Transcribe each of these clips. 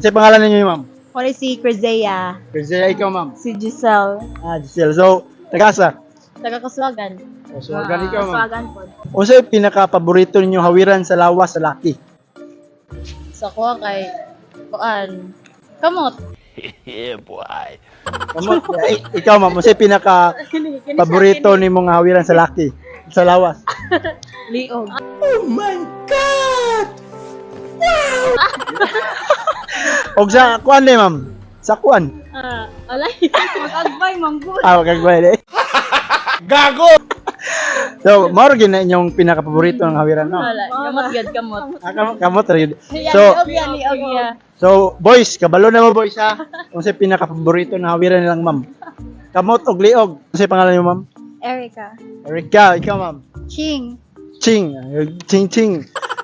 Sa pangalan ninyo, ma'am? Ako si Crizea. Kasi ikaw, ma'am. Si Giselle. Ah, Giselle. So, taga-asa? Taga Kaswagan. O, so, gani ka, ma'am. Kaswagan po. Unsay pinaka-paborito ninyo hawiran sa lawas sa laki? Sa kuha kay kuan. Kamot. Kamot. Eh, ikaw, ma'am, unsay pinaka-paborito nimo nga hawiran sa laki? Sa lawas? Liog. Og sa kuan ni, ma'am? Sa kuan? Ah, alay. Mag-agbay manggol. Ah, wag kag eh. Gago! So, mao ra gyud na inyong pinaka-paborito ng hawiran, no? Wala, kamot gad kamot. Ah, kamot ra gyud. So, Liog yan, liog ya. So, boys, kabalo na mo, boys, ha? Unsay pinaka-paborito ng hawiran nilang ma'am? Kamot og liog. Unsay pangalan nimo, ma'am? Erica. Erika, ikaw, ma'am. Ching. Ching, ching ching.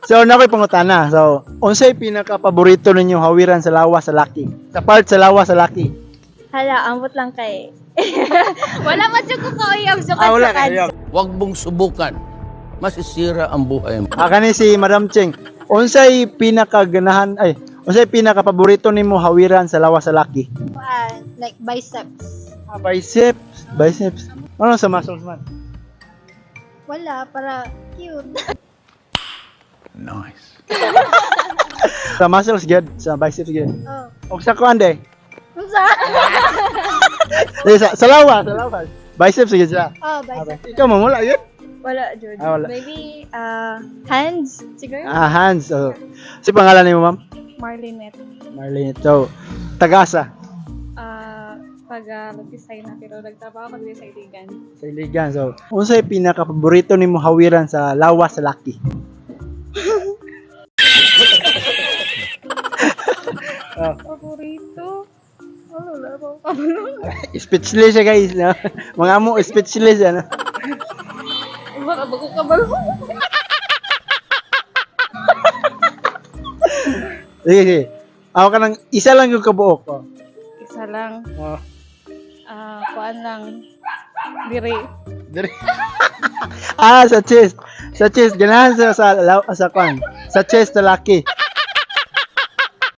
So, na ko'y pangutana. So, unsay pinaka-paborito ninyo hawiran sa lawas sa laki? Sa part sa lawas sa laki? Hala, ambot lang kay. Wala man jud ko kauyab sa Ah, wala kayo. Huwag mong subukan. Masisira ang buhay mo. Ah, kani si Madam Ching. Unsay pinakaganahan ay unsay pinaka-paborito nimo hawiran sa lawas sa laki? Kuan, like biceps. Ah, biceps, biceps. Ano sa muscles man? Wala, para cute. Sa muscles good, sa biceps good. Oh. Og sa kuan day. Unsa? Eh, sa lawas, sa lawas. Biceps good siya. Oh, Ah, biceps. ikaw mo wala yun? Wala, George. Ah, wala. Maybe, hands, siguro? Ah, hands. Oh. Si pangalan nimo, ma'am? Marlinette. Marlene. So, tagasa. Taga Lagpisay na pero nagtrabaho ko dito sa Iligan. Sa Iligan. So, unsay pinaka-paborito nimo hawiran sa lawas sa laki? Oh, Paborito? Wala, wala pa. Speechless siya, guys, no? Mga amo, speechless ano. Wala ba ko kabalo? Sige, sige. Ako ka nang isa lang yung kabuok. Oh. Isa lang. Oh. Ah, kuan lang. Dire. Dire. Ah, sa chest. Sa chest ganahan sa kwan. Sa chest sa laki.